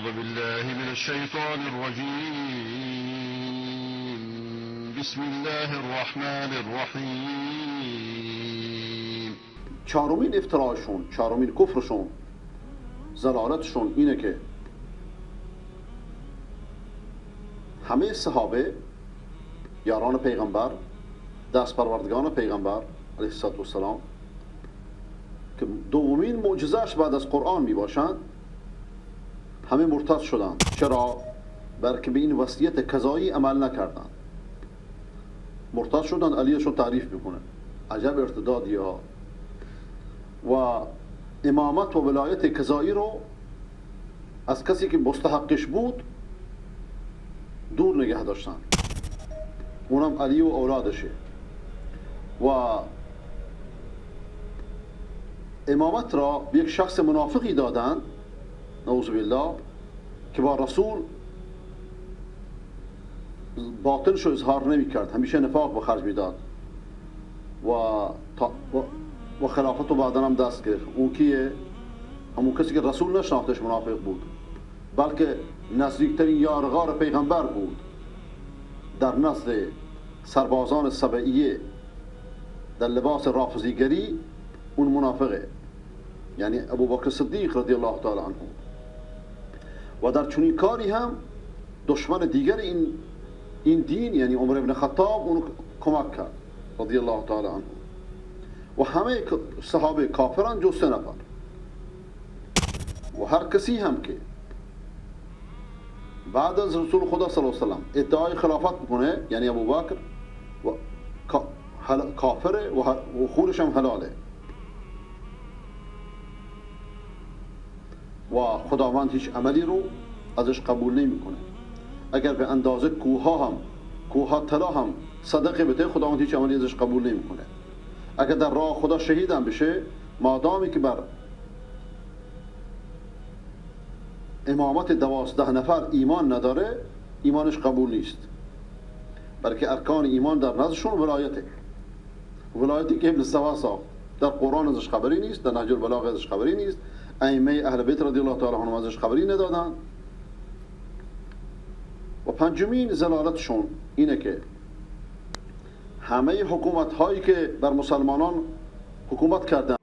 أعوذ بالله من الشیطان الرجیم. بسم الله الرحمن الرحیم. چهارمین افتراشون، چهارمین کفرشون، ضلالتشون اینه که همه صحابه، یاران پیغمبر، دست پروردگان پیغمبر علیه الصلاة والسلام که دومین معجزه‌اش بعد از قرآن می باشند، همه مرتد شدند. چرا؟ بلکه به این وصیت کذایی عمل نکردند، مرتد شدند. علیشون تعریف میکنه، عجب ارتدادی ها. و امامت و ولایت کذایی رو از کسی که مستحقش بود دور نگه داشتن، اونم علی و اولادشه. و امامت را به یک شخص منافقی دادن، نعوذ بالله، که با رسول باطنش رو اظهار نمی کرد، همیشه نفاق به خرج میداد و خلافت رو بعدا هم دست گرفت. اون کیه؟ همون کسی که رسول نشناختش منافق بود، بلکه نزدیکترین یارغار پیغمبر بود. در نزد سربازان سبعیه در لباس رافضیگری اون منافقه، یعنی ابوبکر صدیق رضی الله تعالی عنه. و در چنین کاری هم دشمن دیگر این دین، یعنی عمر بن خطاب، اونو کمک کرد رضی الله تعالی عنه. و همه صحابه کافران جز 3 نفر. و هر کسی هم که بعد از رسول خدا صلی الله علیه و سلم ادعای خلافت میکنه، یعنی ابوبکر، و کافره و خونش هم حلاله. و خداوند هیچ عملی رو ازش قبول نمیکنه. اگر به اندازه کوها هم، کوها طلا هم صدقه بده، خداوند هیچ عملی ازش قبول نمیکنه. اگر در راه خدا شهید هم بشه، مادامی که بر امامت 12 نفر ایمان نداره، ایمانش قبول نیست. بلکه ارکان ایمان در نزدشون ولایته، ولایتی که ابن سبا ساخت. در قرآن ازش خبری نیست، در نهج البلاغه ازش خبری نیست، ائمه اهل بیت رضی الله تعالی عنهم ازش خبری ندادن. و پنجمین ضلالتشون اینه که همه حکومت هایی که بر مسلمانان حکومت کردن